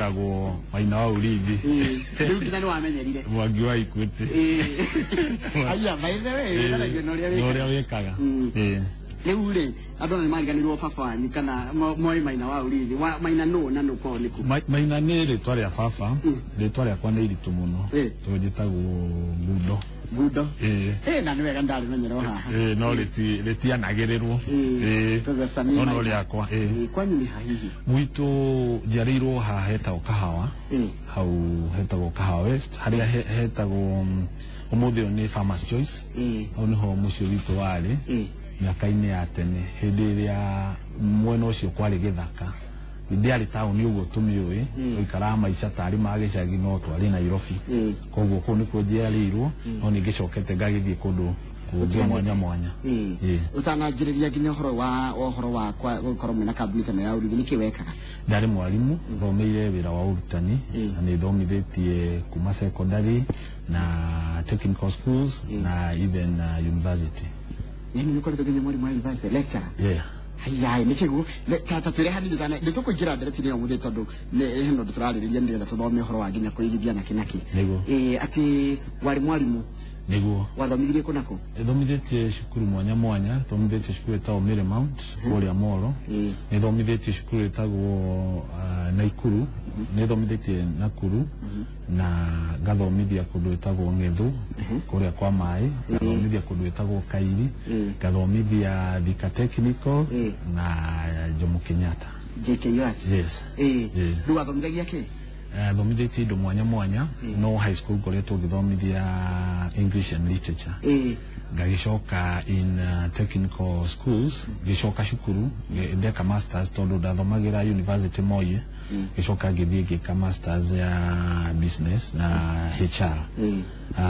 Njĩragwo Maina wa Urithi. Rĩu nginya nĩ wamenyerire. Mwangi wa Equity. Aya, by the way, wĩgaragio na ũrĩa Na wĩkaga. ũrĩa wĩkaga. Ĩĩ. Rĩu rĩ, andũ ona nĩ mariganĩirwo baba wanyu kana moĩ Maina wa Urithi. Maina nũ na nũ kwao nĩkũ? Maina nĩ rĩtwa rĩa baba, rĩtwa rĩakwa nĩ iritũ mũno. Tondũ njĩtagwo Ngundo. Ngundo. Ĩĩ. Na nĩ wega ndarĩmenyera o haha. Ĩĩ, no rĩtianagĩrĩrwo. Ĩĩ. Koguo Sami No no Maina. rĩakwa. Ĩĩ. Kwanyu nĩ ha hihi? Gwitũ njiarĩirwo haha hetagwo Kahawa. Hau hetagwo Kahawa West, harĩa hetagwo ũmũthĩ ũyũ nĩ Farmers Choice. Hau nĩho mũciĩ witũ warĩ. Mĩaka-inĩ ya tene hĩndĩ ĩrĩa mwena ũcio kwarĩ gĩthaka. Ndĩarĩ taũni ũguo tũmĩũĩ, twaikaraga maica tarĩ ma gĩcagi no twarĩ Nairobi. Koguo kũu nĩkuo njiarĩirwo, no nĩ ngĩcokete ngagĩthiĩ kũndũ kũngĩ mwanya mwanya. Ĩĩ. Ũtananjĩrĩria nginya ũhoro wa gũkorwo mwĩna kambuni ta ĩno ya ũrugi, nĩkĩ wekaga? Ndarĩ mwarimũ, thomeire wĩra wa ũrutani na nĩ thomithĩtie kuma secondary na technical schools na even university. Yani nĩ ũkoretwo nginya mwarimũ wa university, lecturer? Yeah. Haya, nĩ kĩguo ta twĩre hanini tana nĩ tũkũingĩra ndereti ĩyo mũthĩ tondũ nĩ hena ũndũ tũrarĩrĩria, nĩgetha tũthome ũhoro wa nginya kũigithia nakĩ nakĩ. Nĩguo. Ĩĩ, atĩ warĩ mwarimũ? Nĩguo. Wathomithirie kũ na kũ? Thomithĩtie cukuru mwanya mwanya. Thomithĩtie cukuru ĩtagwo Marymount kũrĩa Molo. Nĩ thomithĩtie cukuru ĩtagwo Naikuru, nĩ thomithĩtie Nakuru na ngathomithia kũndũ ĩtagwo Ng'ethu kũrĩa kwa maĩ, ngathomithia kũndũ ĩtagwo Kairi, ngathomithia Thika Technical na Jomo Kenyatta. JKUAT? Yes. Ĩĩ. Rĩu wathomithagia kĩ? Thomithĩtie indo mwanya mwanya, no high school ngoretwo ngĩthomithia English and literature. Ngagĩcoka in technical schools, ngĩcoka cukuru ndeka masters tondũ ndathomagĩra university Moi, ngĩcoka ngĩthiĩ ngĩka masters ya business na HR,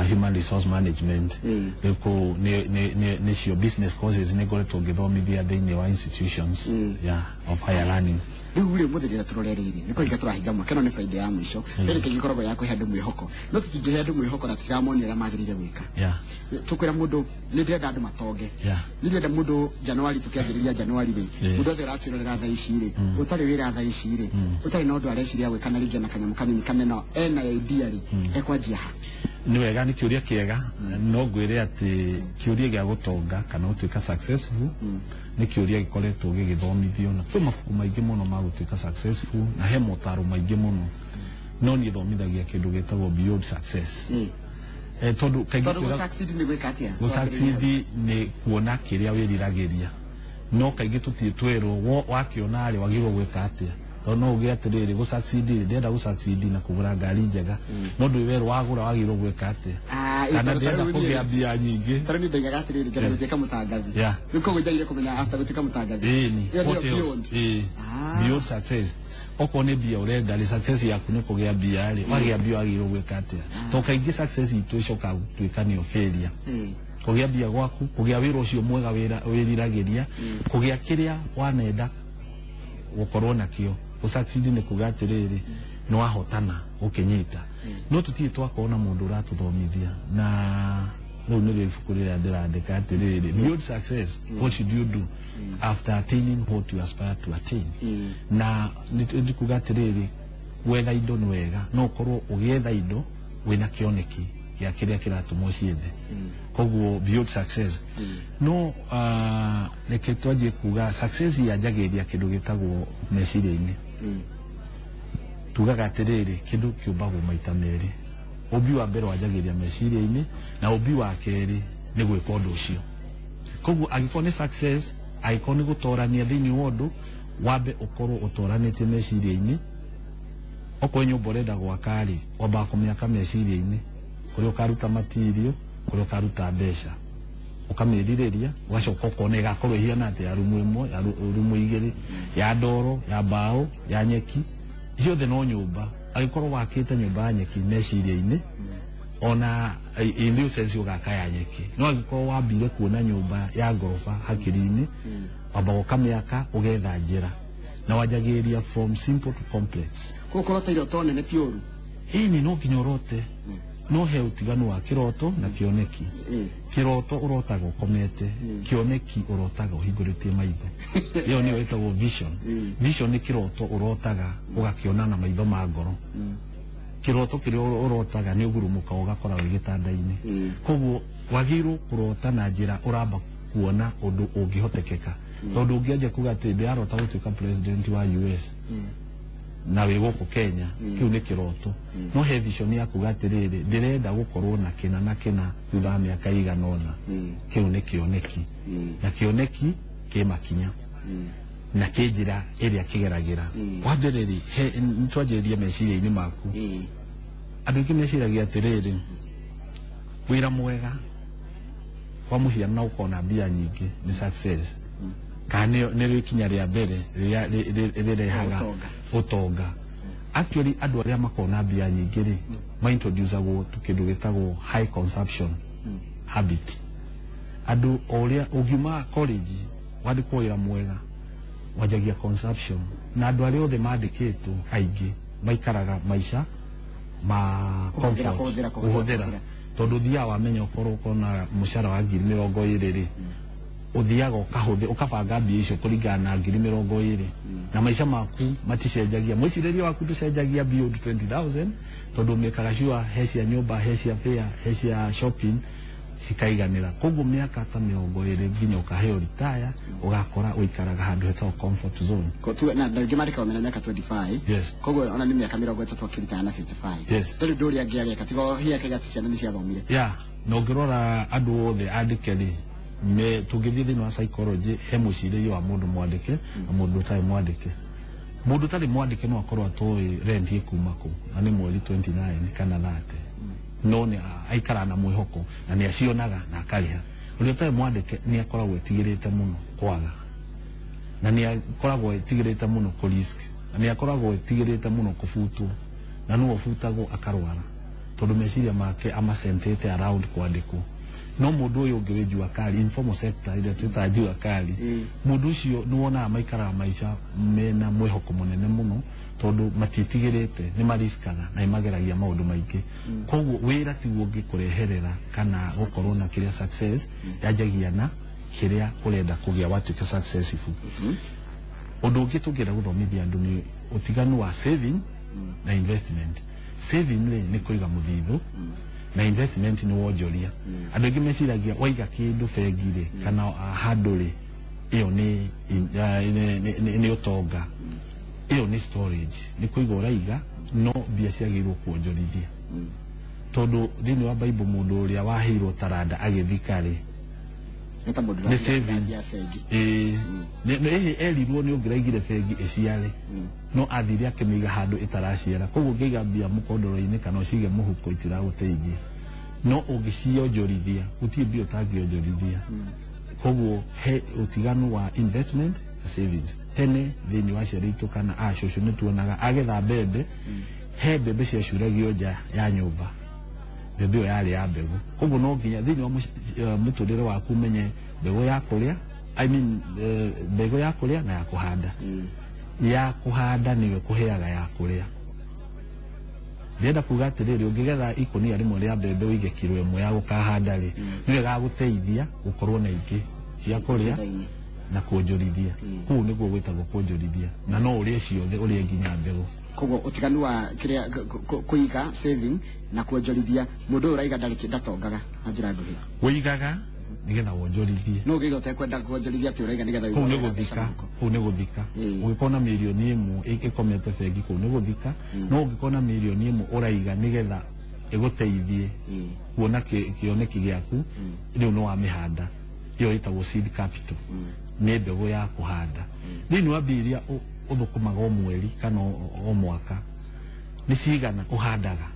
human resource management. Rĩu kũu nĩcio business courses nĩ ngoretwo ngĩthomithia thĩinĩ wa institutions, yeah, of higher learning. Rĩu rĩ, mũthĩ rĩrĩa tũrore rĩrĩ nĩ kũhinga tũrahinga mwaka, ĩno nĩ Friday ya mũico. Rĩrĩ kaingĩ ĩkoragwo ya kũhe andũ mwĩhoko, no tũtingĩhe andũ mwĩhoko na tũtiramonia ũrĩa magĩrĩire gwĩka. Tũkwĩra mũndũ nĩ ndĩrenda andũ matonge. Nĩ ndĩrenda mũndũ Januari, tũkĩambĩrĩria Januari rĩ, mũndũ othe ũratwĩrorera thaa ici rĩ, ũtarĩ wĩra thaa ici rĩ, ũtarĩ na ũndũ areciria gwĩka na rĩngĩ na kanyamũ kanini kanene ena idea rĩ, ekwanjia ha? Nĩ wega, nĩ kĩũria kĩega, no ngwĩre atĩ kĩũria gĩa gũtonga kana gũtuĩka successful nĩ kĩũria gĩkoretwo gĩgĩthomithio na kwĩ mabuku maingĩ mũno ma gũtuĩka successful na he motaro maingĩ mũno, no niĩ thomithagia kĩndũ gĩtagwo beyond success. Tondũ kaingĩ Tondũ gũ-succeed nĩ gwĩka atĩa? Gũ-succeed nĩ kuona kĩrĩa wĩriragĩria, no kaingĩ tũtirĩ twerwo wakĩona rĩ, wagĩrĩirwo gwĩka atĩa, tondũ no uge atĩrĩrĩ, gũ-succeed rĩ, ndĩrenda gũ-succeed na kũgũra ngari njega, no ndũĩ werwo wagũra wagĩrĩirwo gwĩka atĩa. Ah, ĩ, Kana tondũ ndĩrenda tarĩu niĩ- kũgĩa mbia nyingĩ. Tarĩu niĩ ndaigaga atĩrĩrĩ, ngenda gũtuĩka mũtangathi. Rĩu koguo njagĩrĩire kũmenya after gũtuĩka mũtangathi. Ĩni. Ĩyo nĩyo What else? beyond. Ĩĩ. Ah. Beyond success, okorwo nĩ mbia ũrenda rĩ, success yaku nĩ kũgĩa mbia rĩ, wagĩa mbia wagĩrĩirwo gwĩka atĩa? Tondũ kaingĩ success itũ ĩcokaga gũtuĩka nĩyo failure. Kũgĩa mbia gwaku, kũgĩa wĩra ũcio mwega wĩriragĩria, kũgĩa kĩrĩa wanenda gũkorwo nakĩo, gũ-succeed nĩ kuga atĩrĩrĩ, nĩ wahotana gũkĩnyita, no tũtirĩ twakorwo na mũndũ ũratũthomithia. Na rĩu nĩrĩo ibuku rĩrĩa ndĩrandĩka atĩrĩrĩ, beyond success, what should you do after attaining what you aspire to attain? Na nĩ kuga atĩrĩrĩ, gwetha indo nĩ wega, no ũkorwo ũgĩetha indo wĩna kĩoneki gĩa kĩrĩa kĩratũma ũciethe. Koguo beyond success, no reke twanjie kuga success yanjagĩrĩria kĩndũ gĩtagwo meciria-inĩ. Tugaga atĩrĩrĩ, kĩndũ kĩũmbagwo maita merĩ. Ũmbi wa mbere wanjagĩrĩria meciria-inĩ na ũmbi wa kerĩ nĩ gwĩka ũndũ ũcio. Koguo angĩkorwo nĩ success, angĩkorwo nĩ gũtorania thĩinĩ wa ũndũ, wambe ũkorwo ũtoranĩtie meciria-inĩ. Okorwo nyũmba ũrenda gwaka rĩ, wambaga kũmĩaka meciria-inĩ, kũrĩa ũkaruta material, kũrĩa ũkaruta mbeca, ũkamĩrirĩria, ũgacoka ũkona ĩgakorwo ĩhiana atĩa, ya rumu ĩmwe, ya rumu igĩrĩ, ya ndoro, ya mbaũ, ya nyeki, ciothe no nyũmba. Angĩkorwo wakĩte nyũmba ya nyeki meciria-inĩ, ona in real sense ũgaka ya nyeki. No angĩkorwo wambire kuona nyũmba ya ngoroba hakiri-inĩ, wambaga ũkamĩaka, ũgetha njĩra na wanjagĩrĩria from simple to complex. Gũkorwo ta iroto nene ti ũru? Ĩni, no nginya ũrote. No he ũtiganu wa kĩroto na kĩoneki. Kĩroto ũrotaga ũkomete, kĩoneki ũrotaga ũhingũrĩtie maitho. Ĩyo nĩyo ĩtagwo vision. Vision nĩ kĩroto ũrotaga ũgakĩona na maitho ma ngoro. Kĩroto kĩrĩa ũrotaga nĩ ũgurumũka ũgakora wĩ gĩtanda-inĩ. Koguo wagĩrĩirwo kũrota na njĩra ũramba kuona ũndũ ũngĩhotekeka. Tondũ ũngĩanjia kuga atĩ ndĩrarota gũtuĩka president wa US na wĩ gũkũ Kenya, kĩu nĩ kĩroto. No he vision ya kuga atĩrĩrĩ, ndĩrenda gũkorwo na kĩna na kĩna thutha wa mĩaka ĩigana ũna. Kĩu nĩ kĩoneki. Na kĩoneki kĩ makinya na kĩ njĩra ĩrĩa kĩgeragĩra. Wa mbere rĩ, nĩ twanjĩrĩrie meciria-inĩ maku. Andũ aingĩ meciragia atĩrĩrĩ, wĩra mwega kwa mũhiano na ũkona mbia nyingĩ nĩ success, kana nĩ rĩo ikinya rĩa mbere rĩrĩa rĩrehaga ũtonga. Actually andũ arĩa makona mbia nyingĩ rĩ, maintroducagwo kĩndũ gĩtagwo high consumption habit. Andũ o ũrĩa ũngiuma college wandĩkwo wĩra mwega, wanjagia consumption. Na andũ arĩa othe mandĩkĩtwo aingĩ maikaraga maica ma comfort, kũhũthĩra. Tondũ ũthiaga wamenya ũkorwo ũkona mũcara wa 20,000 rĩ, ũthiaga ũkahũthĩra ũkabanga mbia icio kũringana na 20,000, na maica maku maticenjagia, mwĩcirĩrie waku ndũcenjagia beyond 20,000, tondũ ũmĩkaga sure he cia nyũmba, he cia fare, he cia shopping, cikaiganĩra. Koguo mĩaka ta 20 nginya ũkaheo retire, ũgakora ũikaraga handũ hetagwo comfort zone. Na rĩngĩ mandĩkagwo mena mĩaka 25. Yes. Koguo ona nĩ mĩaka 30 akĩritaya na 55. Yes. Ndũrĩ ũndũ ũrĩa angĩ areka tiga hihi akaiga atĩ ciana nĩ ciathomire. Yeah, na ũngĩrora andũ othe andĩke rĩ, me tũngĩthiĩ thĩinĩ wa psychology, he mũcirĩrie wa mũndũ mwandĩke na mũndũ ũtarĩ mwandĩke. Mũndũ ũtarĩ mwandĩke no akorwo atoĩ rent ĩkuma kũ, na nĩ mweri 29 kana 30, no nĩ aikaraga na mwĩhoko na nĩ acionaga na akarĩha. Ũrĩa ũtarĩ mwandĩke nĩ akoragwo etigĩrĩte mũno kwaga, na nĩ akoragwo etigĩrĩte mũno kũ risk, na nĩ akoragwo etigĩrĩte mũno kũbutwo, na nĩwe ũbutagwo akarwara, tondũ meciria make amacentete around kwandĩkwo. No mũndũ ũyũ ũngĩ wĩ jua kali, informal sector ĩrĩa twĩtaga jua kali, mũndũ ũcio nĩ wonaga maikaraga maica mena mwĩhoko mũnene mũno, tondũ matiĩtigĩrĩte, nĩ mariskaga na nĩ mageragia maũndũ maingĩ. Koguo wĩra tiguo ũngĩkũreherera kana gũkorwo na kĩrĩa success yanjagia na kĩrĩa ũrenda kũgĩa watuĩka successful. Ũndũ ũngĩ tũngĩenda gũthomithia andũ nĩ ũtiganu wa saving na investment. Saving rĩ, nĩ kũiga mũthithũ, na investment nĩ wonjoria. Andũ aingĩ meciragia waiga kĩndũ bengi rĩ, kana handũ rĩ, ĩyo nĩ ũtonga. Ĩyo nĩ storage, nĩ kũiga ũraiga, no mbia ciagĩrĩirwo kuonjorithia. Tondũ thĩinĩ wa Bible mũndũ ũrĩa waheirwo taranda agĩthika rĩ, nĩ ta mũndũ nĩ saving. Mbia bengi. Ĩĩ, nĩ erirwo nĩ ũngĩraigire bengi ĩciare, no athire akĩmĩiga handũ ĩtaraciara. Koguo ũngĩiga mbia mũkondoro-inĩ kana ũcige mũhuko, itiragũteithia, no ũngĩcionjorithia, gũtirĩ mbia ũtangĩonjorithia. Koguo he ũtiganu wa investment na savings. Tene thĩinĩ wa ciana itũ kana acũcũ nĩ tuonaga agetha mbembe, he mbembe ciacuragio nja ya nyũmba, mbembe ĩyo yarĩ ya mbegũ. Koguo no nginya thĩinĩ wa mũtũrĩre waku ũmenye mbegũ ya kũrĩa, I mean, mbegũ ya kũrĩa na ya kũhanda. Ya kũhanda nĩyo ĩkũheaga ya kũrĩa. Ndĩrenda kuga atĩrĩrĩ, ũngĩgetha ikũnia rĩmwe rĩa mbembe ũige kiro ĩmwe ya gũkahanda rĩ, nĩyo ĩgagũteithia gũkorwo na ingĩ cia kũrĩa Thutha-inĩ. na kuonjorithia. Kũu nĩguo gwĩtagwo kuonjorithia, na no ũrĩe ciothe, ũrĩe nginya mbegũ. Koguo ũtiganu wa kĩrĩa kũiga saving na kuonjorithia, mũndũ ũyũ ũraiga ndarĩ ndatongaga na njĩra nguhĩ. Ũigaga nĩgetha wonjorithie. No ũngĩiga ũtekwenda kuonjorithia, atĩ ũraiga nĩgetha kũu nĩ ũigage mbeca gũthika. mũhuko. Kũu nĩ gũthika. Ũngĩkorwo na 1 million ĩkomete bengi, kũu nĩ gũthika. No ũngĩkorwo na 1 million ũraiga nĩgetha ĩgũteithie kuona kĩoneki gĩaku, rĩu nĩ wamĩhanda. Ĩyo ĩtagwo seed capital, nĩ mbegũ ya kũhanda. Thĩinĩ wa mbia iria ũthũkũmaga o mweri kana o mwaka, nĩ cigana ũhandaga?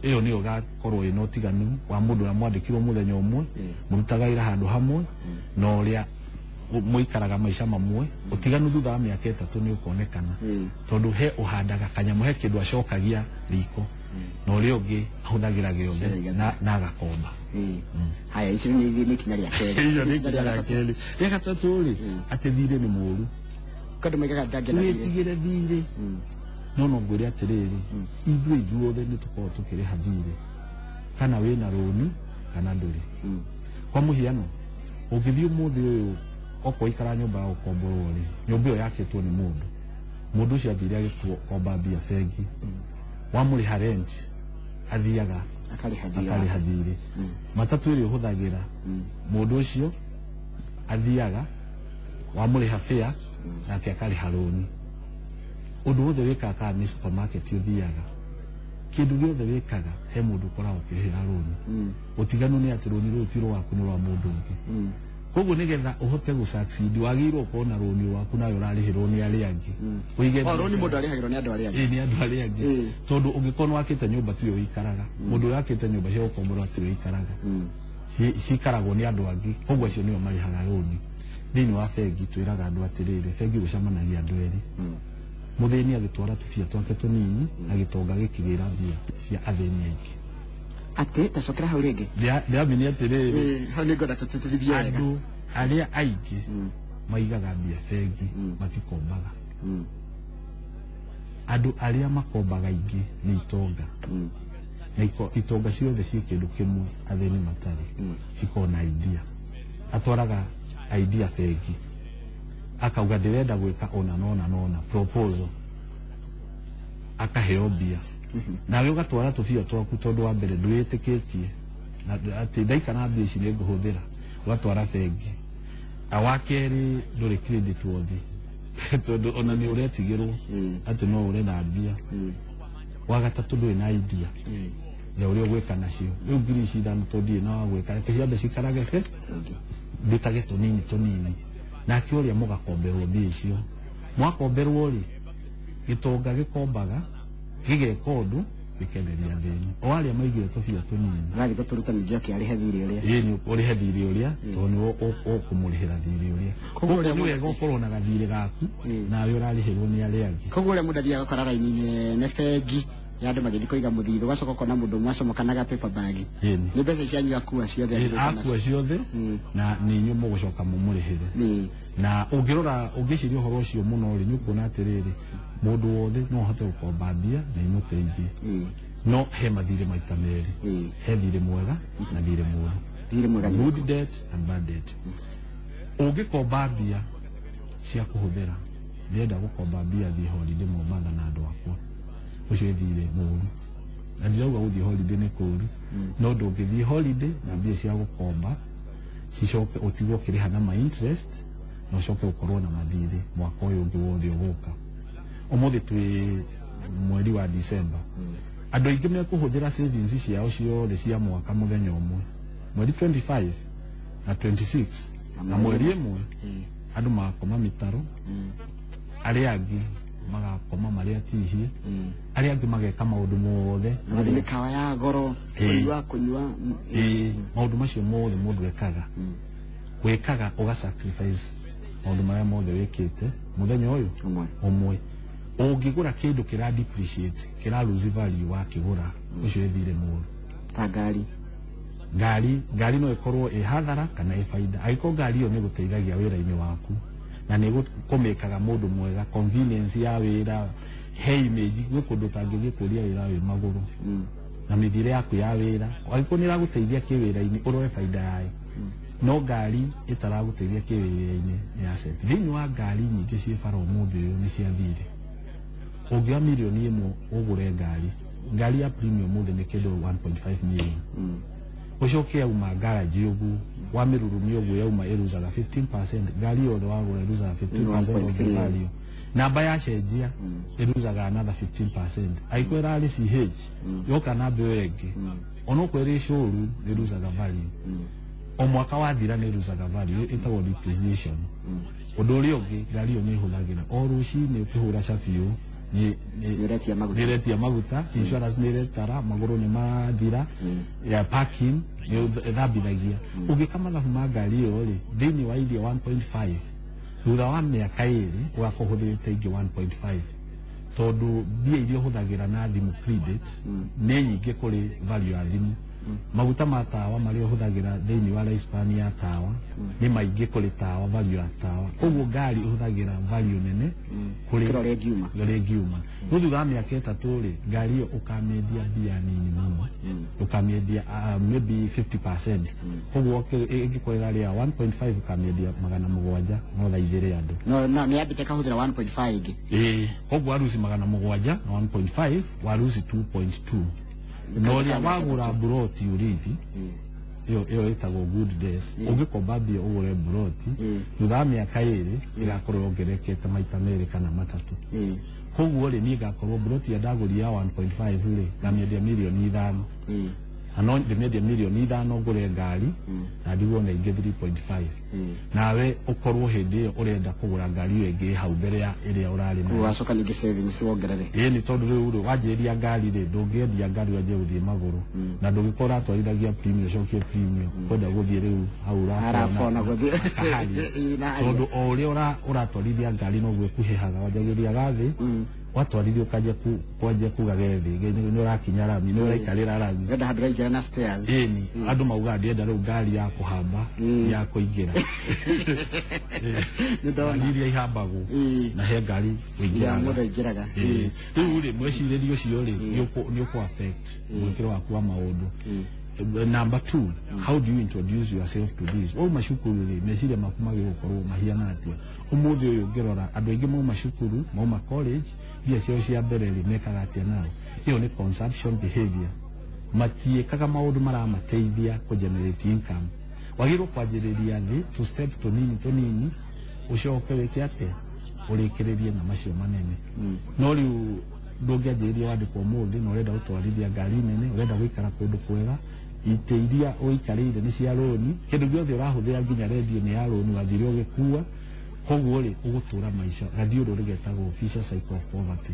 Ĩyo nĩyo ĩgakorwo ĩna ũtiganu wa mũndũ ũrĩa mwandĩkirwo mũthenya ũmwe, mũrutaga wĩra handũ hamwe, na ũrĩa mũikaraga maica mamwe. Ũtiganu thutha wa mĩaka 3 nĩ ũkonekana, tondũ he ũhandaga kanyamũ, he kĩndũ acokagia riko, na ũrĩa ũngĩ ahũthagĩra gĩothe Ciothe. na agakomba. Haya, icio nĩ ikinya rĩa kerĩ. Iyo nĩ ikinya rĩa kerĩ. Rĩa gatatũ rĩ, atĩ thirĩ nĩ mũũru. Kandũ maigaga ndangĩenda thirĩ. Wĩtigĩre thirĩ, no ngwĩre atĩrĩrĩ, ithuĩ ithuothe nĩ tũkoragwo tũkĩrĩha thirĩ. Kana wĩna rũni kana ndũrĩ. Kwa mũhiano, ũngĩthiĩ ũmũthĩ ũyũ okorwo ikara nyũmba ya gũkomborwo rĩ, nyũmba ĩyo yakĩtwo nĩ mũndũ, mũndũ ũcio athire agĩkomba mbia bengi, wamũrĩha rent athiaga akarĩha thirĩ. Akarĩha thirĩ. Matatũ ĩrĩa ũhũthagĩra, mũndũ ũcio athiaga wamũrĩha fare nake akarĩha rũni. Ũndũ wothe wĩkaga, kana nĩ supermarket ũthiaga, kĩndũ gĩothe wĩkaga, he mũndũ ũkoragwo ũkĩrĩhĩra rũni. Ũtiganu nĩ atĩ rũni rũu ti rwaku, nĩ rwa mũndũ ũngĩ. Koguo nĩgetha ũhote gũ succeed, wagĩrĩirwo ũkorwo na rũni rwaku nawe ũrarĩhĩrwo nĩ arĩa angĩ. Ũige O rũni mũndũ arĩhagĩrwo nĩ andũ arĩa angĩ. Ĩĩ, nĩ andũ arĩa angĩ. Tondũ ũngĩkorwo nĩ wakĩte nyũmba tiwe ũikaraga, mũndũ ũrĩa wakĩte nyũmba cia gũkomborwo tiwe ũikaraga, ciikaragwo nĩ andũ angĩ, koguo acio nĩo marĩhaga rũni. Thĩinĩ wa bengi twĩraga andũ atĩrĩrĩ, bengi gũcemanagia andũ erĩ, mũthĩni agĩtwara tũbia twake tũnini na gĩtonga gĩkĩgĩra mbia cia athĩni aingĩ. Atĩ tacokera hau rĩngĩ. Ndĩramini atĩrĩrĩ, Hau nĩ ngwenda tũtĩtĩrithie wega. Andũ arĩa aingĩ maigaga mbia bengi matikombaga. Andũ arĩa makombaga aingĩ nĩ itonga, na itonga ciothe ciĩ kĩndũ kĩmwe athĩni matarĩ, cikoragwo na idea. Atwaraga idea bengi akauga ndĩrenda gwĩka ũna nona nona, proposal, akaheo mbia. Nawe ũgatwara tũbia twaku, tondũ wa mbere ndwĩtĩkĩtie na atĩ ndaikara mbia ici nĩ ngũhũthĩra, ũgatwara bengi. Na wa kerĩ, ndũrĩ credit worthy, tondũ ona nĩ ũretigĩrwo atĩ no ũre na mbia. Wa gatatũ, ndũrĩ na idea ya ũrĩa ũgwĩka nacio. Rĩu 5,000 tondũ ndirĩ na wa gwĩka, reke ciambe cikarage be ndutage tũnini tũnini. Nake ũrĩa mũgakomberwo mbia icio, mwakomberwo rĩ, gĩtonga gĩkombaga gĩgeka ũndũ gĩkenderia athĩni o arĩa maigire tũbia tũnini. Agathiĩ gũtũruta ningĩ oke arĩhe thirĩ ũrĩa. Ĩĩ, nĩ ũrĩhe thirĩ ũrĩa, tondũ nĩ ũkũmũrĩhĩra thirĩ ũrĩa. Koguo koguo ũrĩa nĩ wega ũkorwo na gathirĩ gaku nawe ũrarĩhĩrwo nĩ arĩa angĩ. Koguo ũrĩa mũndũ athiaga gũkora raini nene bengi ya andũ magĩthiĩ kũiga mũthithũ, ũgacoka ũkona mũndũ ũmwe acomokanaga paper bag. Nĩ mbeca cianyu akua ciothe agĩũka akua nacio. Ciothe, na nĩ inyuĩ mũgũcoka mũmũrĩhĩre. Na ũngĩrora, ũngĩciria ũhoro ũcio mũno rĩ, nĩ ũkuona atĩrĩrĩ, mũndũ wothe no ahote gũkomba mbia na imũteithie, no he mathirĩ maita merĩ. He thirĩ mwega na thirĩ mũru. Thirĩ mwega nĩ Good debt and bad debt. Ũngĩkomba mbia cia kũhũthĩra, ndĩrenda gũkomba mbia thiĩ holiday Mombatha na andũ akwa, ũcio ĩ thirĩ mũru. Na ndirauga gũthiĩ holiday nĩ kũru, no ndũngĩthiĩ holiday na mbia cia gũkomba cicoke ũtigwo ũkĩrĩha na ma interest na ũcoke ũkorwo na mathirĩ mwaka ũyũ ũngĩ wothe ũgũka. Ũmũthĩ twĩ mweri wa December. Andũ aingĩ mekũhũthĩra savings ciao ciothe cia mwaka mũthenya ũmwe, mweri 25 na 26 na mweri ĩmwe. Andũ magakoma mĩtaro, arĩa angĩ magakoma marĩa atihie, arĩa angĩ mageka maũndũ mothe na gũthiĩ mĩkawa ya goro, kũnyua kũnyua. Ĩĩ, maũndũ macio mothe mũndũ ekaga, wĩkaga ũga sacrifice maũndũ marĩa mothe wĩkĩte mũthenya ũyũ ũmwe. Ũmwe. Ũngĩgũra kĩndũ kĩra depreciate, kĩra lose value wakĩgũra, ũcio ĩthire mũru. Ta ngari. Ngari no ĩkorwo ĩ hathara kana ĩ baida. Angĩkorwo ngari ĩyo nĩ ĩgũteithagia wĩra-inĩ waku na nĩ kũmĩkaga mũndũ mwega, convenience ya wĩra, he image, gwĩ kũndũ ũtangĩthiĩ kũria wĩra wĩ magũrũ na mĩthiĩre yaku ya wĩra, angĩkorwo nĩ ĩragũteithia kĩwĩra-inĩ, ũrore baida yayo. No ngari ĩtaragũteithia kĩwĩra-inĩ nĩ asset. Thĩinĩ wa ngari nyingĩ ciĩ bara ũmũthĩ ũyũ nĩ cia thirĩ. Ũngĩoya 1 mirioni ũgũre ngari, ngari ya premium ũmũthĩ nĩ kĩndũ 1.5 million, ũcoke yauma garage ũguo wamĩrurumia ũguo yauma, ĩruzaga 15%. Ngari yothe wagũra ĩruzaga 15% of the 1.3. value. Namba yacenjia ĩruzaga another 15%. Angĩkorwo ĩrarĩ CH, yoka namba ĩyo ĩngĩ, onokorwo ĩrĩ showroom, nĩ ĩruzaga value. O mwaka wathira nĩ ĩruzaga value, ĩtagwo depreciation. Ũndũ ũrĩa ũngĩ, ngari ĩyo nĩ ĩhũthagĩra o rũcinĩ ũkĩhũra cabi ũũ Nĩ ĩretia maguta. Nĩ ĩretia maguta, insurance nĩ ĩretara, magũrũ nĩ marathira, ya parking nĩ ĩthambithagia. Ũngĩka mathabu ma ngari ĩyo rĩ, thĩinĩ wa iria 1.5, thutha wa mĩaka 2 ũgakorwo ũhũthĩrĩte ingĩ 1.5, tondũ mbia iria ũhũthagĩra na thimũ credit nĩ nyingĩ kũrĩ value ya thimũ. Maguta ma tawa marĩa ũhũthagĩra thĩinĩ wa lifespan ya tawa nĩ maingĩ kũrĩ tawa, value ya tawa. Koguo ngari ũhũthagĩra value nene kũrĩ Gũkĩra ũrĩa ĩngiuma. Ũrĩa ĩngiuma. No thutha wa mĩaka 3 rĩ, ngari ĩyo ũkamĩendia mbia nini mũno, ũkamĩendia maybe 50%. Koguo ĩngĩkorwo ĩrarĩ ya 1.5, ũkamĩendia 700, no thaithĩre andũ. No no nĩ yambĩte kahũthĩra 1.5 ĩngĩ. Ĩĩ, koguo waruci 700 na 1.5, waruci 2.2. Na ũrĩa wagũra mburoti ũrithi, ĩyo ĩtagwo good debt. Ũngĩkomba mbia ũgũre mburoti, thutha wa mĩaka 2 ĩgakorwo yongererekete maita 2 kana 3. Koguo rĩ, niĩ ngakorwo mburoti ĩrĩa ndagũria ya 1.5 rĩ, ngamĩendia mirioni 5. Na no ndĩmĩendie mirioni 5 ngũre ngari na ndigwo na ingĩ 3.5. Nawe ũkorwo hĩndĩ ĩyo ũrenda kũgũra ngari ĩyo ĩngĩ hau mbere ya ĩrĩa ũrarĩ nayo. Wacoka ningĩ savings wongerere. Ĩĩ, nĩ tondũ rĩu rĩ, wanjĩrĩria ngari rĩ, ndũngĩendia ngari wanjie gũthiĩ magũrũ, na ndũngĩkorwo ũratwarithagia premium, ũcokie premium kwenda gũthiĩ rĩu hau Arafona gũthiĩ. Kahari. Ĩĩ, na Tondũ o ũrĩa ũratwarithia ngari noguo ĩkuhĩhaga, wanjagĩria gathĩ, watwarithia ũkanjia kwanjia kuga gethĩ nĩ ũrakinya rami, nĩ ũraikarĩra rami. Wenda handũ ũraingĩra na stairs. Ĩni, andũ maugaga ndienda rĩu ngari ya kũhamba, ya kũingĩra. Nĩ ndona. Ngari iria ihambagwo na he ngari Ya ũingĩraga. Mũndũ aingĩraga. Ĩĩ. Rĩu rĩ, mwĩcirĩrie ũcio rĩ, nĩ ũkũ affect mwĩkĩre waku wa maũndũ. Number 2, how do you introduce yourself to this? Wauma cukuru rĩ, meciria maku magĩrĩirwo gũkorwo mahiana atĩa? Ũmũthĩ ũyũ ũngĩrora andũ aingĩ mauma cukuru, mauma college, mbia ciao cia mbere rĩ, mekaga atĩa nao? Ĩyo nĩ consumption behavior. Matiĩkaga maũndũ maramateithia kũ generate income. Wagĩrĩirwo kwanjĩrĩria thĩ tũ step tũnini tũnini, ũcoke wĩke atĩa, ũrĩkĩrĩrie na macio manene. No rĩu ndũngĩanjĩrĩria wandĩkwo ũmũthĩ na ũrenda gũtwarithia ngari nene, ũrenda gũikara kũndũ kwega, itĩ iria ũikarĩire nĩ cia rũni, kĩndũ gĩothe ũrahũthĩra nginya rendio nĩ ya rũni, wathire ũgĩkua. Koguo rĩ, ũgũtũra maica gathiũrũrĩ getagwo vicious cycle of poverty,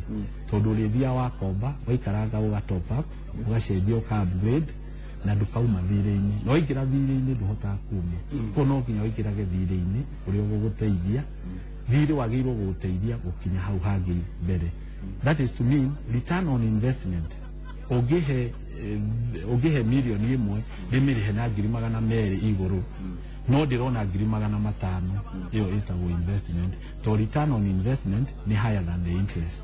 tondũ ũrĩthiaga wakomba, waikaranga, ũga top up, ũgacenjia, ũka upgrade, na ndũkauma thirĩ-inĩ. Na waingĩra thirĩ-inĩ ndũhotaga kuma. Koguo no nginya ũingĩrage thirĩ-inĩ ũrĩa ũgũgũteithia. Thirĩ wagĩrĩirwo gũgũteithia gũkinya hau hangĩ mbere. That is to mean return on investment. Ũngĩhe mirioni 1, ndĩmĩrĩhe na 200,000 igũrũ, no ndĩrona 500,000, ĩyo ĩtagwo investment, to return on investment nĩ higher than the interest.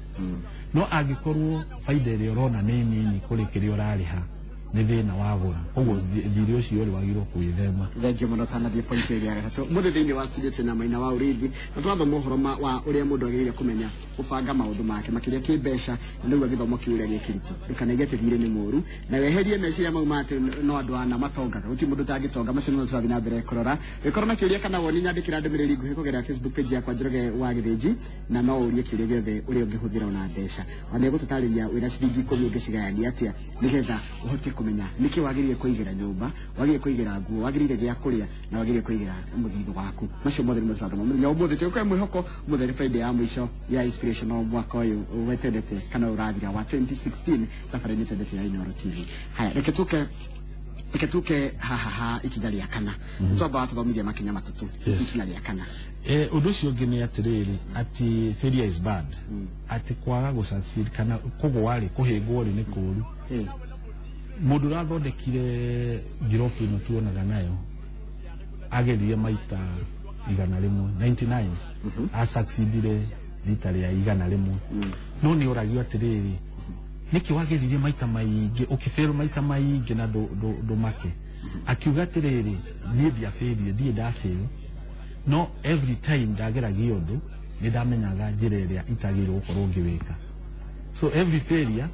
No angĩkorwo baida ĩrĩa ũrona nĩ nini kũrĩ kĩrĩa ũrarĩha, nĩ thĩna wagũra. Koguo thirĩ ũcio rĩ, wagĩrĩirwo kwĩthema. Thengiũ mũno. Tanathiĩ point ĩrĩa ya gatatũ, mũthĩ thĩinĩ wa studio twĩna Maina wa Ũrĩithi, na tũrathoma ũhoro wa ũrĩa mũndũ agĩrĩire kũmenya gũbanga maũndũ make, makĩria kĩmbeca, na nĩguo gĩthomo kĩu ũrĩa gĩ kĩritũ. Ndũkanaige atĩ thirĩ nĩ mũũru, na weherie meciria mau ma atĩ no andũ ana matongaga. Gũtirĩ mũndũ ũtangĩtonga. Macio nĩmo tũrathiĩ na mbere kũrora. Wĩkorwo na kĩũria kana woni, nyandĩkĩra ndũmĩrĩri nguhĩ kũgerera Facebook page yakwa, Njoroge wa Gĩthĩnji, na no ũrie kĩũria gĩothe ũrĩa ũngĩhũthĩra ona mbeca. Ona nĩgũtũtarĩria wĩna ciringi 10 ũngĩcigayania atĩa, nĩgetha ũhote kũmenya nĩkĩ wagĩrĩire kũigĩra nyũmba, wagĩrĩire kũigĩra nguo, wagĩrĩire gĩa kũrĩa, na wagĩrĩire kũigĩra mũthithũ waku. Macio mothe nĩmo tũrathoma mũthenya wa ũmũthĩ. Tũgũkũhe mwĩhoko. Ũmũthĩ nĩ Friday ya mũico ya inspirational mwaka ũyũ wetendete kana ũrathira wa 2016, thabarĩ-inĩ twendete ya Inooro TV. Haya, reke tuke haha ha ikinya rĩa kana. Twamba tũthomithia makinya 3. Yes. Ikinya rĩa kana. Ũndũ ũcio ũngĩ nĩ atĩrĩrĩ, atĩ failure is bad, atĩ kwaga gũ succeed kana kũgũa rĩ, kũhĩngwo rĩ, nĩ kũũru. Mũndũ ũrathondekire ngirobu ĩno tuonaga nayo ageririe maita 100, 99, asucceedire rita rĩa 101. No nĩ ũragio atĩrĩrĩ, nĩkĩ wageririe maita maingĩ, ũkĩfail maita maingĩ na ndũmake? Akiuga atĩrĩrĩ, niĩ ndiafailire, ndirĩ ndafail, no every time ndageragia ũndũ nĩ ndamenyaga njĩra ĩrĩa itagĩrĩirwo gũkorwo ngĩwĩka. So every failure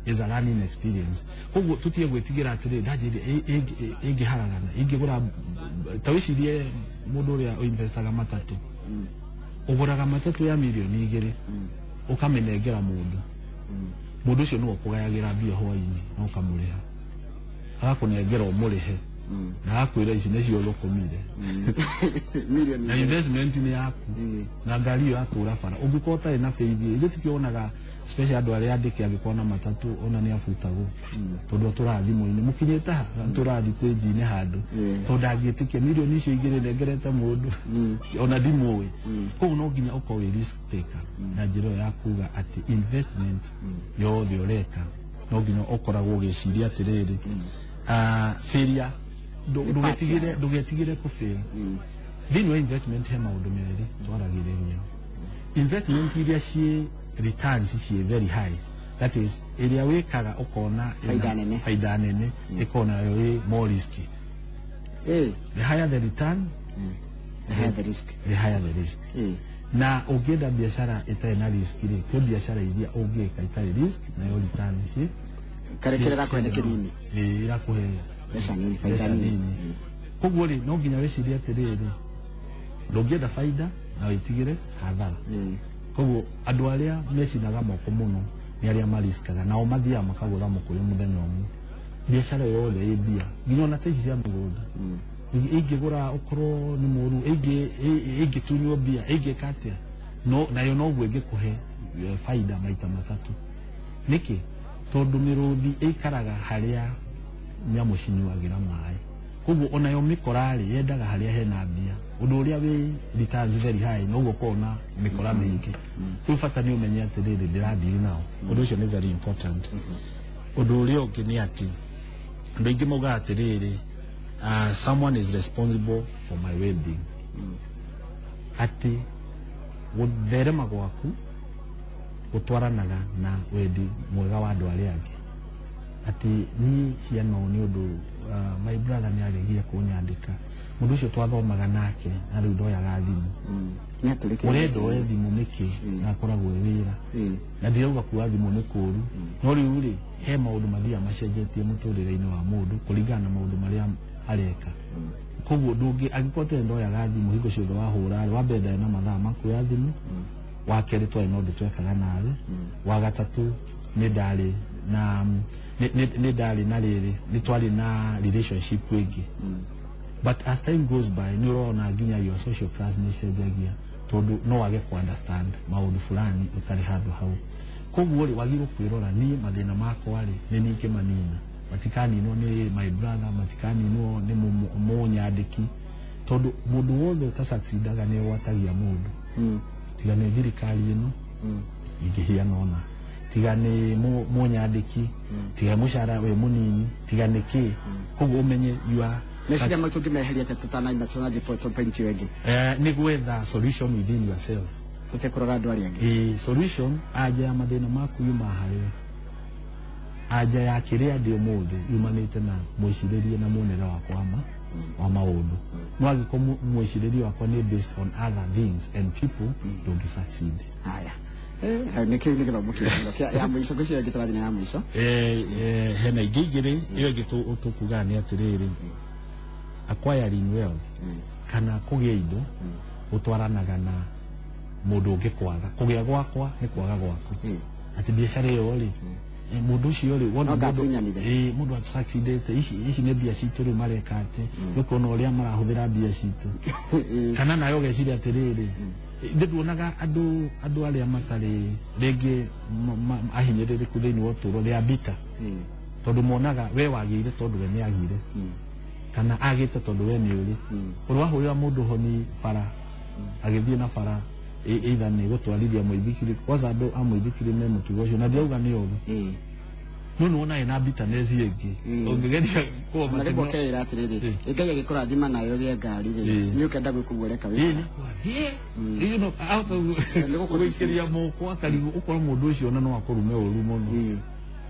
is a learning experience. Koguo tutige gwĩtigĩra atĩrĩ, ndanjĩrie ĩngĩharagana, ingĩgũra. Ta wĩcirie mũndũ ũrĩa ũinvestaga matatũ, ũgũraga matatũ ya mirioni 2, ũkamĩnengera mũndũ, mũndũ ũcio nĩwe ũkũgayagĩra mbia hwainĩ na ũkamũrĩha, agakũnengera ũmũrĩhe na agakwĩra ici nĩcio ũthũkũmire. Milioni Na investment nĩ yaku na ngari ĩyo yatũra bara ũngĩkorwo ũtarĩ na faith. Ithuĩ tikĩonaga special andũ arĩa andĩke, angĩkorwo na matatũ ona nĩ abutagwo tondũ atũraga thimũ-inĩ, mũkinyĩte ha, atũraga thitĩnji-inĩ handũ, tondũ ndangĩtĩkia mirioni icio 2 nengerete mũndũ ona ndimũĩ. Koguo no nginya ũkorwo wĩ risk taker na njĩra ĩyo ya kuga atĩ investment yothe ũreka no nginya ũkoragwo ũgĩciria atĩrĩrĩ. Failure Nĩ part yayo. Ndũgetigĩre kũ fail thĩinĩ wa investment. He maũndũ merĩ twaragĩrĩria. Investment iria ciĩ returns ciĩ very high, that is ĩrĩa wĩkaga ũkona ĩna Faida nene. Faida nene ĩkona yo ĩ more risky. The higher the return, the higher the risk. The higher the risk. Na ũngĩenda biacara ĩtarĩ na risk rĩ, kwĩ biacara iria ũngĩka itarĩ risk nayo return ciĩ Karĩa kĩrĩa gakũhe nĩ kĩnini. Ĩ, ĩrakũhe mbeca nini, faida mbeca nini. Nini. Koguo rĩ, no nginya wĩcirie atĩrĩrĩ, ndũngĩenda faida na wĩtigĩre hathara. Koguo andũ arĩa mecinaga moko mũno nĩ arĩa mariskaga, nao mathiaga makagũra mũkũyũ mũthenya ũmwe. Biacara yothe ĩ mbia, nginya ona ta ici cia mĩgũnda, ingĩgũra ũkorwo nĩ mũru, ĩngĩtunywo mbia, ĩngĩka atĩa, no nayo noguo ĩngĩkũhe faida maita matatũ. Nĩkĩ? Tondũ mĩrũthi ĩikaraga harĩa nyamũ cinyuagĩra maĩ. Koguo onayo mĩkora rĩ, yendaga harĩa hena mbia, ũndũ ũrĩa wĩ returns very high, noguo ũkorwo na mĩkora mĩingĩ. Rĩu bata nĩ ũmenye atĩrĩrĩ, ndĩradeal nao. Ũndũ ũcio nĩ very important. Ũndũ ũrĩa ũngĩ nĩ atĩ andũ aingĩ maugaga atĩrĩrĩ, someone is responsible for my well-being, atĩ gũtherema gwaku gũtwaranaga na wendi mwega wa andũ arĩa angĩ. Atĩ niĩ hiano nĩ ũndũ my brother nĩ aregire kũnyandĩka, mũndũ ũcio twathomaga nake, na rĩu ndoyaga thimũ. Nĩ atũrĩkĩte. Ũrenda oe thimũ nĩkĩ na akoragwo e wĩra? Na ndirauga kuoya thimũ nĩ kũũru, no rĩu rĩ, he maũndũ mathiaga macenjetie mũtũrĩre-inĩ wa mũndũ kũringana na maũndũ marĩa areka. Koguo ndũngĩ angĩkorwo tene ndoyaga thimũ hingo ciothe wahũra rĩ, wa mbere ndarĩ na mathaa ma kuoya thimũ, wa kerĩ twarĩ na ũndũ twekaga nawe, wa gatatũ nĩ ndarĩ na nĩ ndarĩ na rĩrĩ, nĩ twarĩ na relationship ĩngĩ. But as time goes by, nĩ ũrona nginya your social class nĩ ĩcenjagia, tondũ no wage ku understand maũndũ fulani ũtarĩ handũ hau. Koguo rĩ, wagĩrĩirwo kwĩrora, niĩ mathĩna makwa rĩ, nĩ niĩ ingĩmanina, matikaninwo nĩ my brother, matikaninwo nĩ mũnyandĩki, tondũ mũndũ wothe ũtasucceedaga nĩ agwatagia mũndũ. Tiga nĩ thirikari ĩno ingĩhiana ona, tiga nĩ mũnyandĩki, tiga mũcara wĩ mũnini, tiga nĩ kĩ. Koguo ũmenye you are Meciria maitũ ngĩmeheria atĩa tũtanaima tũtanathiĩ point ĩyo ĩngĩ? Nĩ gwetha solution within yourself. Tũtekũrora andũ arĩa angĩ. Ĩ, solution anja ya mathĩna maku yuma harĩwe. Anja ya kĩrĩa ndĩ ũmũthĩ yumanĩte na mwĩcirĩrie na muonere wakwa wa maũndũ. No angĩkorwo mwĩcirĩrie wakwa nĩ based on other things and people, ndũngĩ succeed. Haya. Nĩ kĩu nĩ gĩthomo kĩega ya mũico. Ngwĩciria ĩngĩ tũrathiĩ na ya mũico. Hena ingĩ igĩrĩ. Ĩyo ĩngĩ tũkugaga nĩ atĩrĩrĩ, acquiring wealth kana kũgĩa indo gũtwaranaga na mũndũ ũngĩ. Kwaga kũgĩa gwakwa nĩ kwaga gwaku. Atĩ biacara ĩyo rĩ, mũndũ ũcio rĩ, wona No mũndũ- ngatunyanire. Mũndũ asucceedete, ici nĩ mbia citũ rĩu mareka, atĩ nĩ kuona ũrĩa marahũthĩra mbia citũ. Kana nawe ũgeciria atĩrĩrĩ, ndĩ nduonaga andũ arĩa matarĩ rĩngĩ ahinyĩrĩrĩku thĩinĩ wa ũtũũro, they are bitter, tondũ monaga we wagĩire tondũ we nĩ agire, kana agĩte tondũ we nĩ ũrĩ. Ũrĩ wahũrĩra mũndũ honi bara agĩthiĩ na bara, either nĩ gũtwarithia mũithikiri. Kwanza andũ a mũithikiri me mũtugo ũcio, na ndirauga nĩ ũru, no nĩ wona ĩna bitterness ĩngĩ ũngĩgeria Na rĩmwe ũkeĩra atĩrĩrĩ, Ngai agĩkũrathima nayo gĩa ngari rĩ, nĩ ũkenda gwĩka ũguo ũreka wĩ. Nĩ you know ahota Nĩ gũkũ gũikĩria moko akarigwo, ũkorwo mũndũ ũcio ona no akũrume ũru mũno.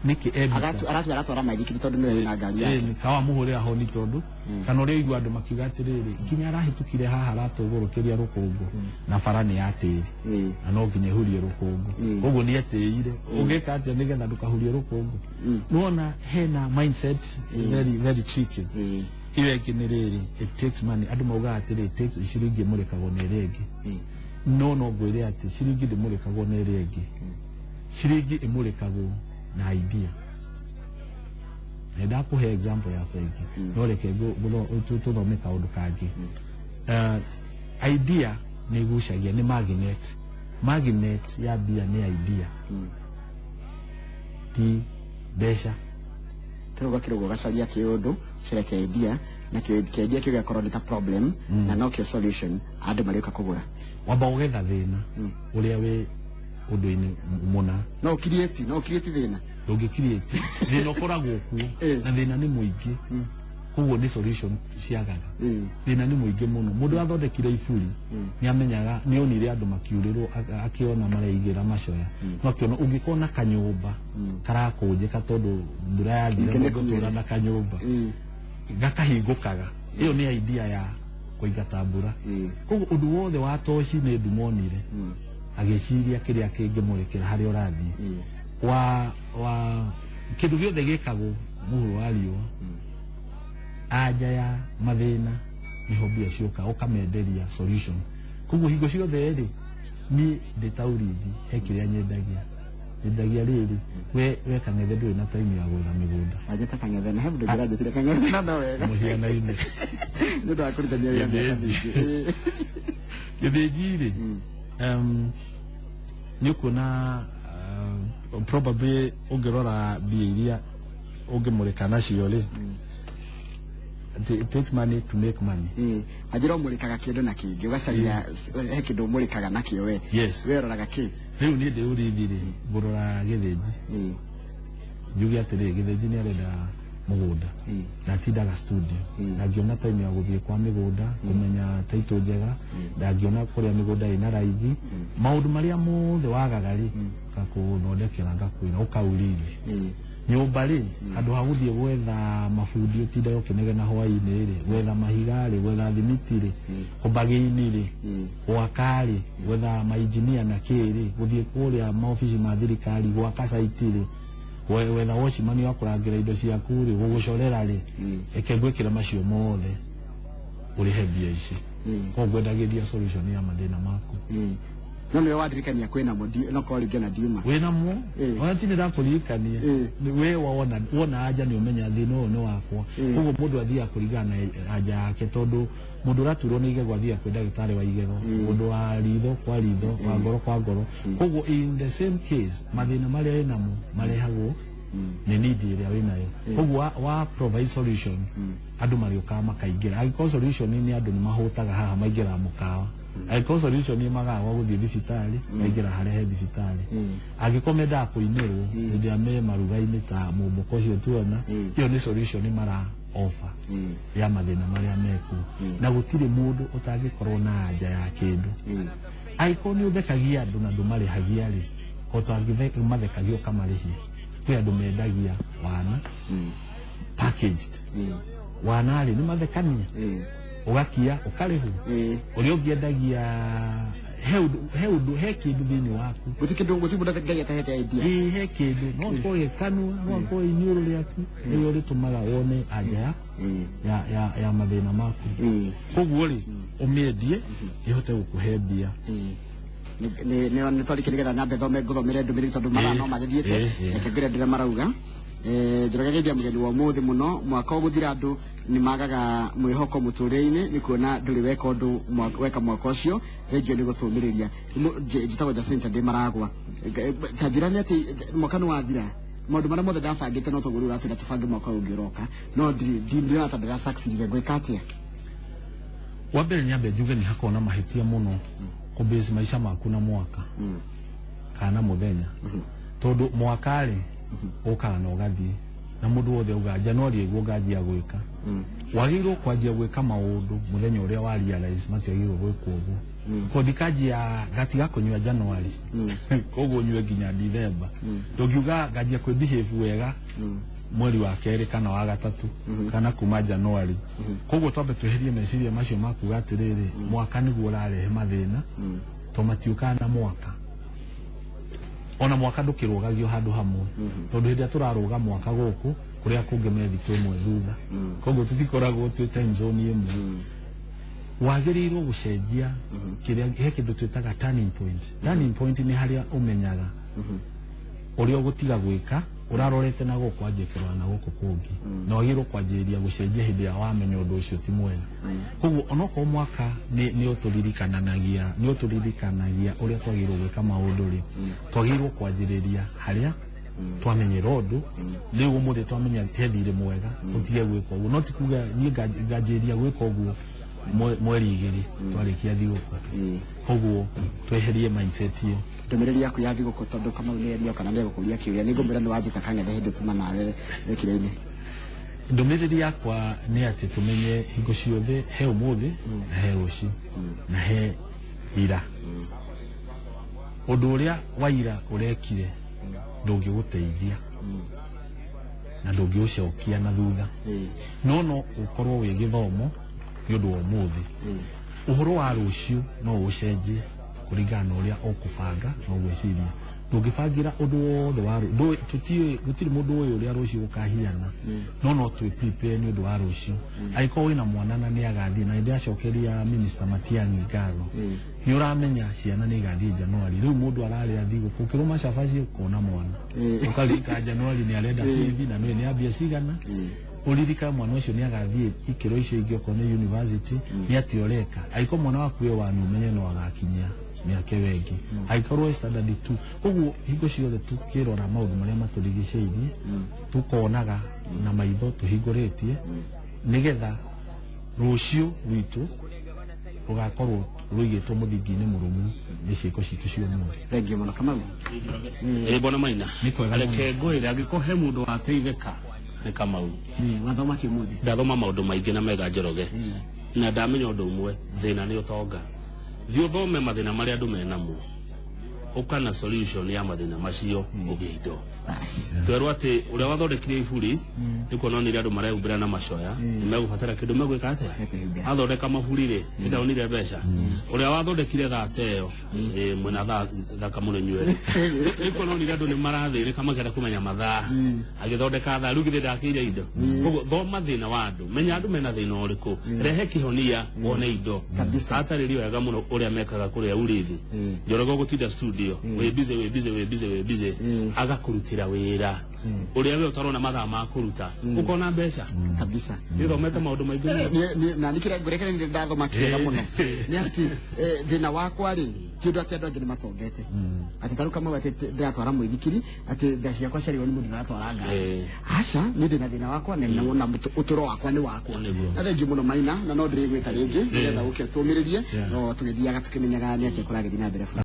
Nĩkĩ e bitter? Aratua aratwara maithikiri tondũ nĩwe wĩna ngari yake. Kawa mũhũrĩra honi, tondũ kana ũrĩa igua andũ makiuga atĩrĩrĩ, nginya arahĩtũkire haha aratũgũrũkĩria rũkũngũ, na bara nĩ ya tĩri, na no nginya ĩhurie rũkũngũ, koguo nĩ etĩire. Ũngĩka atĩa nĩgetha ndũkahurie rũkũngũ? Nĩwona hena mindset very very tricky. Ĩyo ĩngĩ nĩ rĩrĩ, it takes money. Andũ maugaga atĩrĩ, it takes ciringi ĩmũrĩkagwo nĩ ĩrĩa ĩngĩ. No ngwĩre atĩ ciringi ndĩmũrĩkagwo nĩ ĩrĩa ĩngĩ, ciringi ĩmũrĩkagwo na idea. Na ndakũhe example ya bengi, no reke tũthome kaũndũ kangĩ. Idea nĩ igucagia, nĩ magnet. Magnet ya mbia nĩ idea, ti mbeca. Tũrauga kĩrauga ũgacaria kĩũndũ, ũcaria kĩa idea, na kĩa idea kĩu gĩgakorwo nĩ ta problem na nokĩo solution andũ marĩũka kũgũra. Wamba ũgetha thĩna ũrĩa wĩ ũndũ-inĩ mũna. No create, no create thĩna. Ndũngĩ create thĩna, ũkoragwo kuo. Na thĩna nĩ mũingĩ, koguo nĩ solution ciagaga. Thĩna nĩ mũingĩ mũno. Mũndũ athondekire iburi nĩ amenyaga, nĩ onire andũ makiurĩrwo, akĩona mareigĩra macoya, no akĩona ũngĩkorwo na kanyũmba karakũnjĩka tondũ mbura yathira, Ningĩ nĩ mũngĩtũra kuure. na kanyũmba gakahingũkaga, ĩyo nĩ idea ya kũingata mbura. Koguo ũndũ wothe wa toci nĩ ndumonire agĩciria kĩrĩa kĩngĩmũrĩkĩra harĩa ũrathiĩ. Wa kĩndũ gĩothe gĩkagwo mũhuro wa riũa, anja ya mathĩna nĩho mbia ciũka ũkamenderia solution. Koguo hingo ciothe rĩ, niĩ ndĩ ta Urithi, he kĩrĩa nyendagia rĩrĩ, we Kang'ethe ndũrĩ na time ya gwetha mĩgũnda. Anjĩta Kang'ethe na he mũndũ ũngĩ ũranjĩtire Kang'ethe na no wega. Mũhianaine. Nĩ ũndũ wa kũrutania wĩra mĩaka mĩingĩ. Gĩthĩnji rĩ, nĩ ũkuona, probably ũngĩrora mbia iria ũngĩmũrĩka nacio rĩ, it takes money to make money. Anjĩra ũmũrĩkaga kĩndũ na kĩngĩ, ũgacaria he kĩndũ ũmũrĩkaga nakĩo we. We ũroraga kĩ? Rĩu niĩ ndĩ Urithi rĩ, ngũrora Gĩthĩnji, njuge atĩrĩ, Gĩthĩnji nĩ arenda mũgũnda na atindaga studio, na ngĩona time ya gũthiĩ kwa mĩgũnda kũmenya title njega, na ngĩona kũrĩa mĩgũnda ĩna raithi, maũndũ marĩa mothe wagaga rĩ, ngakũthondekera, ngakwĩra ũkaurithi. Nyũmba rĩ, handũ ha gũthiĩ gwetha mabundi ũtindage ũkĩnegena hwaĩ-inĩ rĩ, gwetha mahiga rĩ, gwetha thimiti rĩ, kũmbagĩini rĩ, gwaka rĩ, gwetha mainjinia na kĩ rĩ, gũthiĩ kũrĩa maobici ma thirikari, gwaka site rĩ, gwetha watchman wa kũrangĩra indo ciaku rĩ, gũgũcorera rĩ, reke ngwĩkĩre macio mothe ũrĩhe mbia ici. Koguo ngwendagĩria solution ya mathĩna maku. No nĩwe wandirikania kwĩnamo, no korwo rĩngĩ ona ndiuma. Wĩnamo. Ona ti nĩndakũririkania. We wona anja nĩ ũmenya thĩna ũyũ nĩ wakwa. Koguo mũndũ athiaga kũringana na anja yake, tondũ mũndũ ũraturwo nĩ igego athiaga kwĩ ndagĩtarĩ wa igego, mũndũ wa ritho kwa ritho, wa ngoro kwa ngoro. Koguo in the same case, mathĩna marĩa wĩnamo marehagwo nĩ need ĩrĩa wĩnayo. Koguo wa provide solution, andũ marĩũkaga makaingĩra. Angĩkorwo solution nĩ andũ nĩ mahũtaga haha, maingĩraga mũkawa. Angĩkorwo solution nĩ magaga gwa gũthiĩ thibitarĩ, maingĩra harĩa he thibitarĩ. Angĩkorwo mendaga kũinĩrwo hĩndĩ ĩrĩa me maruga-inĩ ta mũmbũko ũcio tuona, ĩyo nĩ solution mara offer ya mathĩna marĩa mekuo. Na gũtirĩ mũndũ ũtangĩkorwo na anja ya kĩndũ. Angĩkorwo nĩ ũthekagia andũ na ndũmarĩhagia rĩ, o tangĩmathekagia ũkamarĩhia. Kwĩ andũ mendagia wana packaged wana rĩ, nĩ mathekania, ũgakia ũkarĩhwo. Ũrĩa ũngĩendagia he ũndũ, he ũndũ, he kĩndũ thĩinĩ waku. Gũtirĩ kĩndũ, gũtirĩ mũndũ Ngai atahete idea. Ĩĩ, he kĩndũ, no akorwo gĩ kanua, no akorwo iniũrũ rĩaku nĩrĩo rĩtũmaga wone anja ya ya mathĩna maku. Koguo rĩ, ũmĩendie ĩhote gũkũhe mbia. Nĩ twarĩkia nĩgetha nyambe thome ngũthomere ndũmĩrĩri tondũ mathaa no magĩthiĩte. Reke ngwĩre ndĩrĩa marauga. Njoroge geithia mũgeni wa ũmũthĩ mũno. Mwaka ũgũthira andũ nĩ magaga mwĩhoko mũtũrĩre-inĩ, nĩ kuona ndũrĩ weka ũndũ weka mwaka ũcio. Thengio nĩ gũtũmĩrĩria. Njĩtagwo Jacinta ndĩ Maragwa. Ta njĩra nĩ atĩ mwaka nĩ wathira, maũndũ marĩa mothe ndabangĩte no toguo rĩu ũratwĩra tũbange mwaka ũyũ ũngĩ ũroka, no ndirona ta ndĩra succeedire. Ngwĩka atĩa? Wa mbere nyambe njuge nĩ hakoragwo na mahĩtia mũno kũbase maica maku na mwaka kana mũthenya, tondũ mwaka rĩ ũkaga na ũgathiĩ, na mũndũ wothe auga January ĩguo nganjia gwĩka. Wagĩrĩirwo kwanjia gwĩka maũndũ mũthenya ũrĩa wa realize matiagĩrĩirwo gwĩkwo ũguo. Ko ndikanjia ngatiga kũnyua January, koguo nyue nginya December? Ndũngiuga nganjia kwĩ behave wega mweri wa kerĩ kana wa gatatũ kana kuma January. Koguo twambe tweherie meciria macio ma kuga atĩrĩrĩ, mwaka nĩguo ũrarehe mathĩna, to matiũkaga na mwaka. Ona mwaka ndũkĩrũgagio handũ hamwe, tondũ hĩndĩ ĩrĩa tũrarũga mwaka gũkũ, kũrĩa kũngĩ me thikũ ĩmwe thutha, koguo tũtikoragwo twĩ time zone ĩmwe. Wagĩrĩirwo gũcenjia kĩrĩa, he kĩndũ twĩtaga turning point. Turning point nĩ harĩa ũmenyaga ũrĩa ũgũtiga gwĩka ũrarorete na gũkũ, wanjie kũrora na gũkũ kũngĩ, na wagĩrĩirwo kwanjĩrĩria gũcenjia hĩndĩ ĩrĩa wamenya ũndũ ũcio ti mwega. Koguo onokorwo mwaka nĩ ũtũririkananagia, nĩ ũtũririkanagia ũrĩa twagĩrĩirwo gwĩka maũndũ rĩ, twagĩrĩirwo kwanjĩrĩria harĩa twamenyera ũndũ. Rĩu ũmũthĩ twamenya he thirĩ mwega, tũtige gwĩka ũguo. No ti kuga niĩ nganjĩrĩria gwĩka ũguo. Mweri 2 twarĩkia thigũkũ. Koguo tweherie mindset ĩyo. Ndũmĩrĩri yaku ya thigũkũ, tondũ Kamau nĩ nĩoka na nĩegũkũria kĩũria, nĩngũmwĩra nĩ wanjĩta kang'ethe hĩndĩ tuma nawe wĩkire-inĩ. Ndũmĩrĩri yakwa nĩ atĩ tũmenye hingo ciothe he ũmũthĩ na he rũciũ na he ira. Ũndũ ũrĩa wa ira ũrekire ndũngĩgũteithia na ndũngĩũcokia na thutha, no no ũkorwo wĩ gĩthomo nĩ ũndũ wa ũmũthĩ. Ũhoro wa rũciũ no ũcenjie kũringana na ũrĩa ũkũbanga na ũgwĩciria. Ndũngĩbangĩra ũndũ wothe wa tũtiũĩ, gũtirĩ mũndũ ũĩ ũrĩa rũciũ gũkahiana, no no twĩ prepare nĩ ũndũ wa rũciũ. Angĩkorwo wĩna mwana na nĩ agathiĩ, na nĩndĩracokeria Minister Matiang'i ngatho, nĩ ũramenya ciana nĩ igathiĩ Januari. Rĩu mũndũ ararĩa thigũkũ, ũkĩrũma cabaci ũkona mwana, ũkaririkana Januari nĩ arenda bithi na nĩ ambia cigana, ũririkane mwana ũcio nĩ agathiĩ ikĩro icio ingĩ, okorwo nĩ university, nĩ atĩa ũreka. Angĩkorwo mwana waku wĩ wanu, ũmenye no agakinyia mĩaka ĩyo ĩngĩ, angĩkorwo wĩ standard 2. Koguo hingo ciothe tukĩrora maũndũ marĩa matũrigicĩirie, tukonaga na maitho tũhingũrĩtie, nĩgetha rũciũ rwitũ rũgakorwo rũigĩtwo mũthingi-inĩ mũrũmu nĩ ciĩko citũ cia ũmũthĩ. Thengiũ mũno, Kamau. Ĩ bwana Maina. Nĩ kwega mũno. Reke ngwĩre, angĩkorwo he mũndũ wateithĩka nĩ Kamau. Wathoma kĩ ũmũthĩ? Ndathoma maũndũ maingĩ na mega, Njoroge, na ndamenya ũndũ ũmwe: thĩna nĩ ũtonga. Thiĩ ũthome mathĩna marĩa andũ menamo, ũka na solution ya mathĩna macio, ũgĩe indo. Bas. Twerwo atĩ ũrĩa wathondekire iburi nĩ kuona onire andũ marehumbĩra na macoya, nĩ megũbatara kĩndũ megwĩka atĩa. Mekwĩhumbĩra. Athondeka maburi rĩ, nĩndonire mbeca. Ũrĩa wathondekire thata ĩyo, mwĩna thaa thaka mũno inyuerĩ, nĩ kuona onire andũ nĩ marathĩnĩka makĩenda kũmenya mathaa, agĩthondeka thaa. Rĩu githĩ ndakĩire indo? Koguo thoma thĩna wa andũ, menya andũ mena thĩna ũrĩkũ, rehe kĩhonia, wone indo. Kabisa. Atarĩrio wega mũno ũrĩa mekaga kũrĩa urithi. Njoroge ũgũtinda studio wĩ busy, wĩ busy, wĩ busy, wĩ busy, agakũrutĩra wĩra ũrĩa we ũtarona mathaa ma kũruta, ũkona mbeca. Kabisa. Nĩthomete maũndũ maingĩ mũno. Na nikĩrĩa ngũrekere nĩ ndathoma kĩega mũno nĩ atĩ thĩna wakwa rĩ ti ũndũ atĩ andũ angĩ nĩ matongete, atĩ tarĩu Kamau atĩ ndĩratwara mũithikiri, atĩ mbeca ciakwa ciarĩo nĩ mũndũ ndĩratwara ngari. Aca, nĩ ndĩ na thĩna wakwa na ũtũro wakwa nĩ wakwa. Nĩguo. Na thengiũ mũno, Maina, na no ndĩrĩgwĩta rĩngĩ nĩgetha ũke tũmĩrĩrie no tũgĩthiaga tũkĩmenyaga nĩ atĩa kũragĩthiĩ na mbere bũrũri.